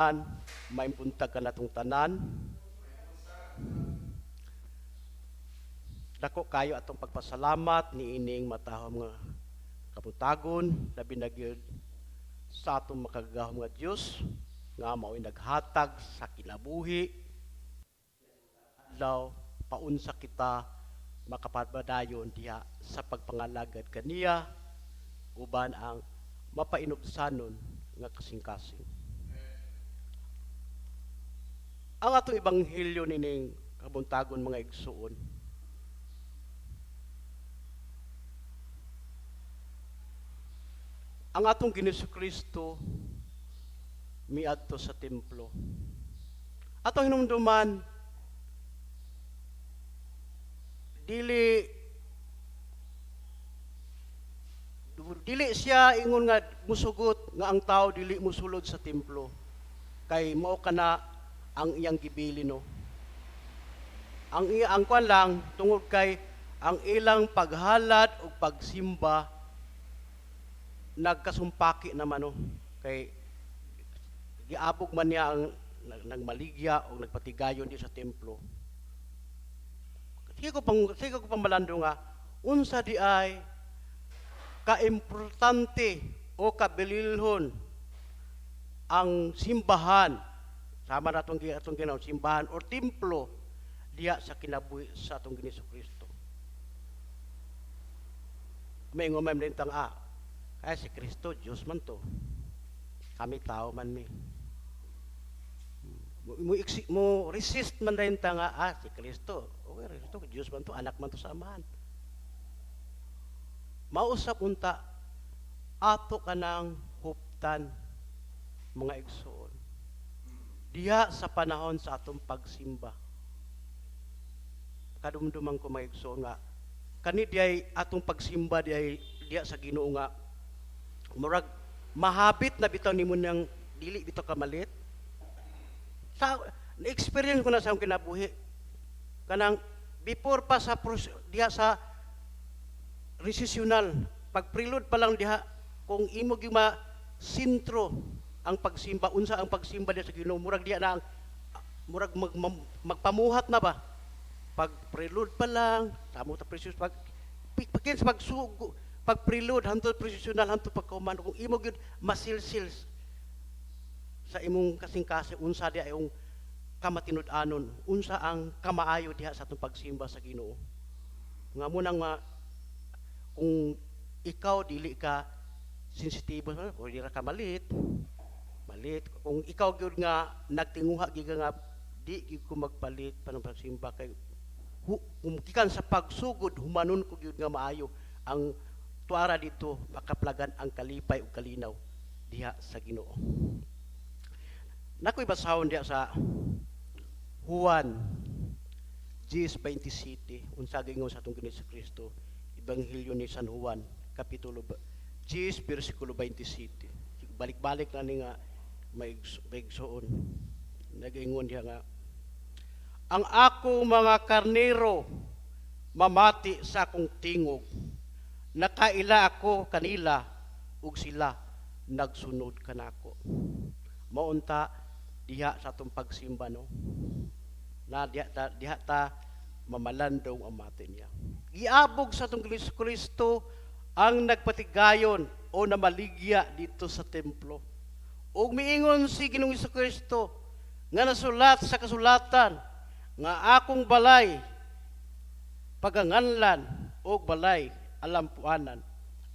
Maayong buntag kanatong tanan. Dako kayo atong pagpasalamat niining matahom nga kabuntagon, labi na gyud sa atong makagagahom nga Dios nga mao'y naghatag sa kinabuhi adlaw paunsa kita makapadayon diha sa pagpangalagad kaniya uban ang mapainubsanon nga kasing-kasing. Ang atong ebanghelyo nining kabuntagon, mga igsuon, ang atong Ginoong Kristo miadto sa templo. Atong hinumduman, dili dili siya ingon nga musugot nga ang tao dili musulod sa templo kay mao kana ang iyang gibili, no. Ang iya ang kwan lang tungod kay ang ilang paghalad o pagsimba nagkasumpaki naman, no, kay giabog man niya ang nagmaligya o nagpatigayon di sa templo. Sige ko pang malando nga unsa di ay kaimportante o kabililhon ang simbahan sama na atong ginaw simbahan or templo diha sa kinabuhi sa atong Ginoong Kristo. May ngumay tang kaya si Kristo Diyos man to. Kami tao man mi. Mo resist man rin ta nga si Kristo. Okay, Kristo Diyos man to, anak man to sa Amahan. Mausap unta ato kanang huptan, mga igsoon, diha sa panahon sa atong pagsimba. Kadumduman ko, mga igsoon, nga kani diay atong pagsimba diay diha sa Ginoo nga murag mahabit na bitaw nimo nang dili bitaw kamalit. Sa na-experience ko na sa akong kinabuhi kanang before pa sa diha sa recessional, pag prelude pa lang diha, kung imo gyud ma sentro ang pagsimba, unsa ang pagsimba diha sa Ginoo, murag diha na ang murag magpamuhat na ba pag prelude pa lang tamo ta precious pag pagkin sa pagsugo, pag prelude hantod processional hantod pagkuman, kung imo gyud masilsil sa imong kasing-kasing unsa diha yung kamatinud-anon, unsa ang kamaayo diha sa atong pagsimba sa Ginoo, nga mo nang kung ikaw dili ka sensitibo o di ra ka malit malit, kung ikaw gyud nga nagtinguha gyud nga di gyud ko magpalit pa ng pagsimba kay kung gikan sa pagsugod humanon ko gyud nga maayo ang tuara dito, makaplagan ang kalipay ug kalinaw diha sa Ginoo. Nakoy basahon diha sa Juan 10:27 unsa giingon sa atong Ginoong Kristo. Ebanghelyo ni San Juan kapitulo 10 bersikulo 27. Balik-balik na ni nga maigsoon. Nagaingon diha nga ang ako mga karnero mamati sa akong tingog, nakaila ako kanila ug sila nagsunod kanako. Maunta diha sa atong pagsimba, no, na diha ta mamalandong ang mati niya. Giabog sa atong Ginoong Kristo ang nagpatigayon o namaligya dito sa templo. Ug miingon si Ginoong Kristo nga nasulat sa kasulatan nga akong balay paganganlan og balay alampuanan,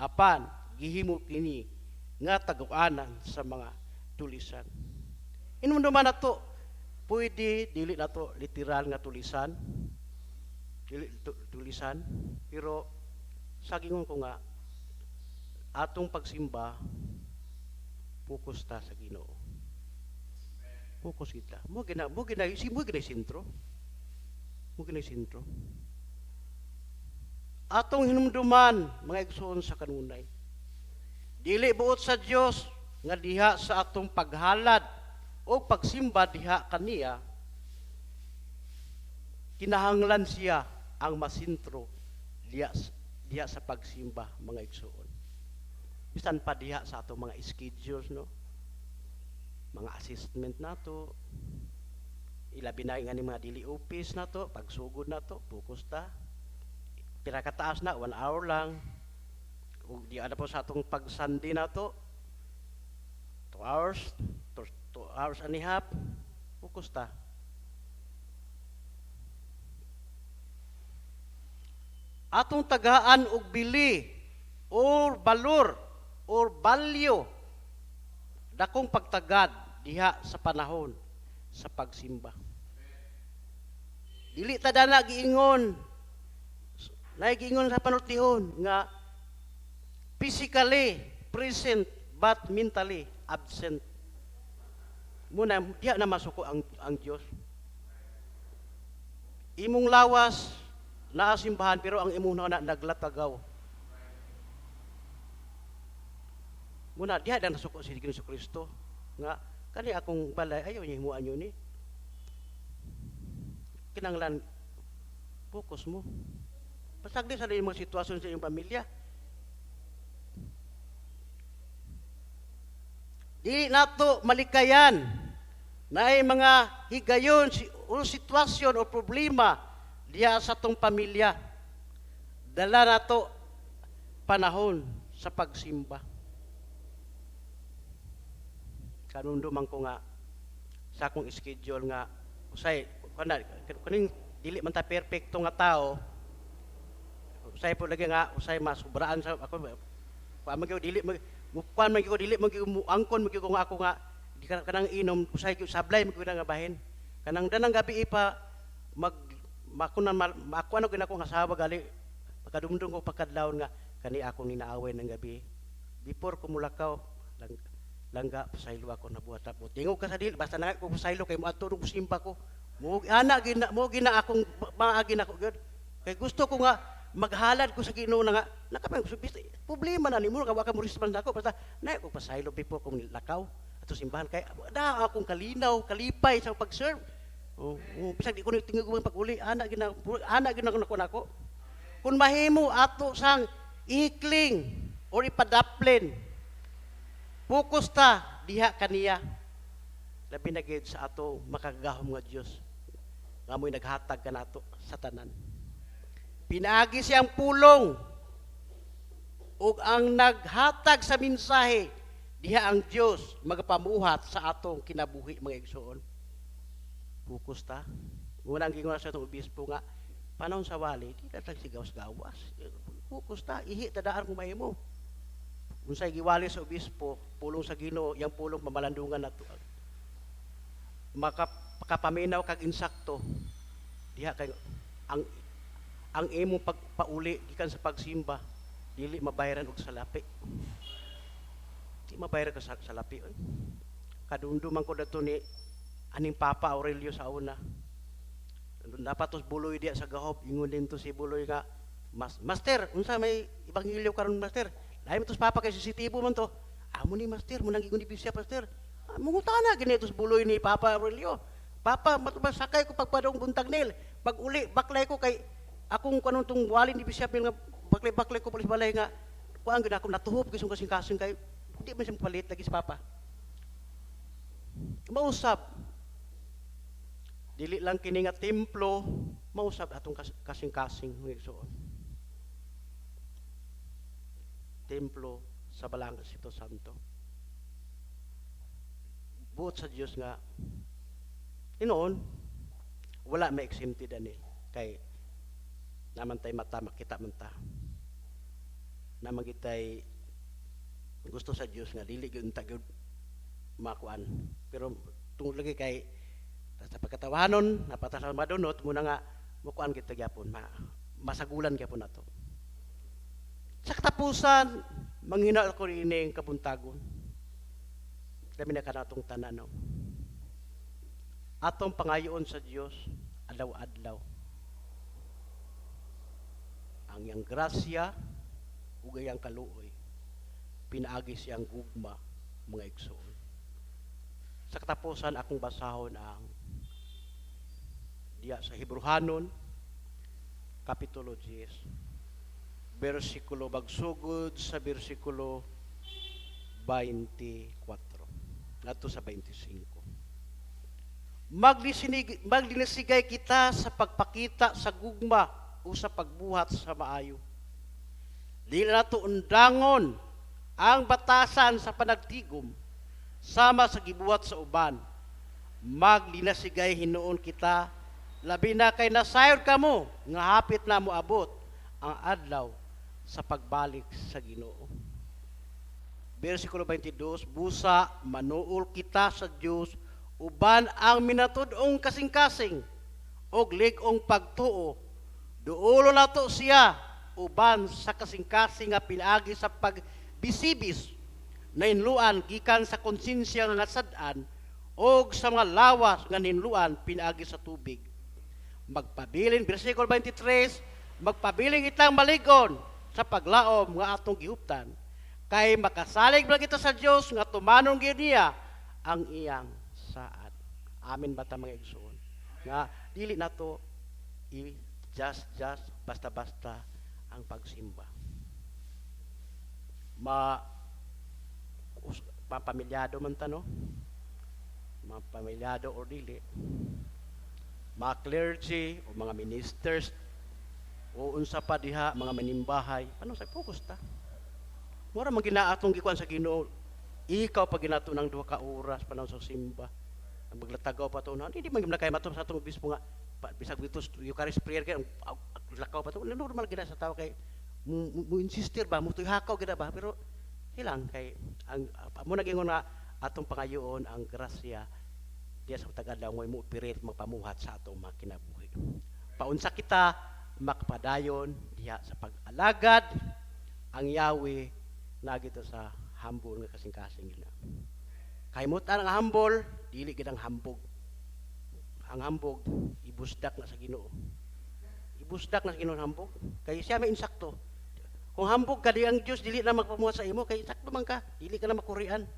apan gihimo kini nga taguanan sa mga tulisan. Inumduman nato, pwede dili nato literal nga tulisan, dili tulisan, pero sagingon ko nga atong pagsimba focus ta sa Ginoo. Focus kita. Mo gina si mo gina sentro. Mo gina sentro. Atong hinumduman, mga igsoon, sa kanunay. Dili buot sa Dios nga diha sa atong paghalad o pagsimba diha kaniya kinahanglan siya ang masintro diha, diha sa pagsimba, mga igsoon. Bisan pa diha sa atong mga schedules, no. Mga assessment nato, ilabi na nga ni mga daily office nato, pagsugod nato, focus ta. Pira kataas na, 1 hour lang. Ug di ana po sa atong pag Sunday nato, 2 hours, 2 hours and a half, focus ta. Atong tagaan og bili or balor or value, dakong pagtagad diha sa panahon sa pagsimba. Dili ta dana giingon, naay giingon sa panultihon nga physically present but mentally absent. Muna diha na masuko ang Dios. Imong lawas naa simbahan, pero ang imong na naglatagaw. Muna diha na nasuko si Jesu Kristo nga kani akong balay, ayaw niya himuan yun ni. Kinanglan focus mo. Pasagdi sa imong sitwasyon sa iyong pamilya. Dili nato malikayan naay mga higayon o sitwasyon o problema diha sa atong pamilya. Dala nato panahon sa pagsimba. Kanundo man ko nga sa akong schedule nga usay kana kaning dili man ta perpekto nga tao, usay po lagi nga usay masubraan sa ako, kuan man gyud, dili man kuan man gyud, dili man gyud angkon man gyud nga ako nga di ka kanang inom, usay gyud sablay man gyud nga bahin kanang danang gabi pa mag mako na makuan gyud akong asawa gali pagkadumdum ko pagkadlawon nga kani akong ninaaway ng gabi before ko mulakaw lang. Langga, pasaylo ako nabuhat po. Tingog ka sa dili, basta na ko pasaylo kay moadto og simba ko. Mo ana gina mo gina akong maagi nako gyud. Kay gusto ko nga maghalad ko sa Ginoo na nga nakapay problema na nimo ka wa ka mo respond nako, basta na ko pasaylo before ko lakaw ato simbahan kay da akong kalinaw, kalipay sa pag-serve. Oh, bisag di ko tingog ko pag-uli, ana gina ko nako. Kung mahimo ato sang ihikling or ipadaplin, focus ta diha kaniya. Labi na gid sa ato makagagahom nga Dios nga mo'y naghatag kanato sa tanan. Pinaagi siyang pulong ug ang naghatag sa mensahe diha ang Dios magapamuhat sa atong kinabuhi, mga igsoon. Focus ta. Muna ang gingon sa atong obispo nga panahon sa wali, di ta sigawas-gawas. Focus ta, ihi ta daan kung mahimo. Unsay giwali sa obispo, pulong sa Ginoo, yang pulong mamalandungan nato. Makapaminaw kag insakto diha kay ang imong pagpauli gikan sa pagsimba dili mabayaran og salapi. Di mabayaran ka sa salapi oy. Kadumduman ko dato ni aning Papa Aurelio sa una. Dapat tos Buloy diya sa Gahob, ingon din to si Buloy nga, Mas, Master, unsa may ebanghelyo karon, Master? Lahi mo tos Papa kay sensitibo man to. Amo ni Master, mo nang gigon ni Bisya, Master. Ah, mangutana gini tos Buloy ni Papa Aurelio. Papa, sakay ko pagpadong buntag nil. Pag uli, baklay ko kay akong kanon tong wali ni Bishop nga baklay-baklay ko palis balay nga kuan gyud ako natuhop gyud kasing-kasing kay di man siya palit lagi si Papa. Mausab. Dili lang kini nga templo, mausab atong kasing-kasing, mga igsoon. Templo sa Balang Espiritu Santo. Buot sa Dios nga inoon wala may exempted ani kay naman tay mata, makita man ta. Naman kitay gusto sa Dios nga dili gyud ta gyud makuan. Pero tungod lagi kay sa pagkatawanon, napata sa madunot muna nga mukuan kita gyapon, masagulan gyapon nato. Sa katapusan, manghina ako ining kabuntagon. Labi na kanatong tanan, no? Atong pangayoon sa Dios adlaw-adlaw ang iyang grasya ug iyang kaluoy pinaagi siyang gugma, mga igsoon. Sa katapusan, akong basahon ang diya sa Hebrehanon Kapitulo 10, bersikulo magsugod sa bersikulo 24. ngadto sa 25. Maglinisigay kita sa pagpakita sa gugma o sa pagbuhat sa maayo. Dili nato undangon ang batasan sa panagtigom sama sa gibuhat sa uban. Maglinasigay hinuon kita, labi na kay nasayod kamo nga hapit na moabot ang adlaw sa pagbalik sa Ginoo. Versikulo 22, busa manuol kita sa Dios uban ang minatud-ong kasing-kasing og lig-ong pagtuo. Duolo nato siya uban sa kasing-kasing nga pinaagi sa pagbisibis na hinluan gikan sa konsensya nga sad-an og sa mga lawas nga hinluan pinaagi sa tubig. Magpabilin, versikulo 23, magpabilin itang maligon sa paglaom nga atong gihuptan kay makasalig man kita sa Dios nga tumanon gyud niya ang iyang saad. Amen ba ta, mga igsoon? Nga dili nato i just basta-basta ang pagsimba. Ma pamilyado man ta, no? Mga pamilyado or dili. Mga clergy o mga ministers o unsa pa diha mga manimbahay, ano sa focus ta? Mura man ginaatong gikuan sa Ginoo. Ikaw pa ginato ng 2 ka oras panahon sa simba. Ang maglatagaw pa to na hindi man gyud na kay mato sa atong obispo nga bisag dito Eucharist prayer kay ang lakaw pa to. Normal gina sa tao kay mo insister ba, mo hakaw gina ba, pero hilang kay ang mo nagingon nga atong pangayoon ang grasya diya sa matag adlaw mo operate, magpamuhat sa atong mga kinabuhi. Paunsa kita makapadayon diha sa pag-alagad ang Yahweh na gito sa humble nga kasing-kasing gina. Kahimutan ang humble, dili gid ang hambog. Ang hambog ibusdak na sa Ginoo. Ibusdak na sa Ginoo ang hambog kay siya may insakto. Kung hambog ka di ang Dios dili na magpamuhat sa imo kay sakto man ka, dili ka na makurian.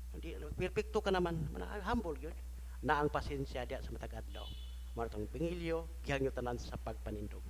Hindi perfecto ka naman, mana humble gyud. Na ang pasensya diya sa matag adlaw. Mao tong Ebanghelyo, gihangyo tanan sa pagpanindog.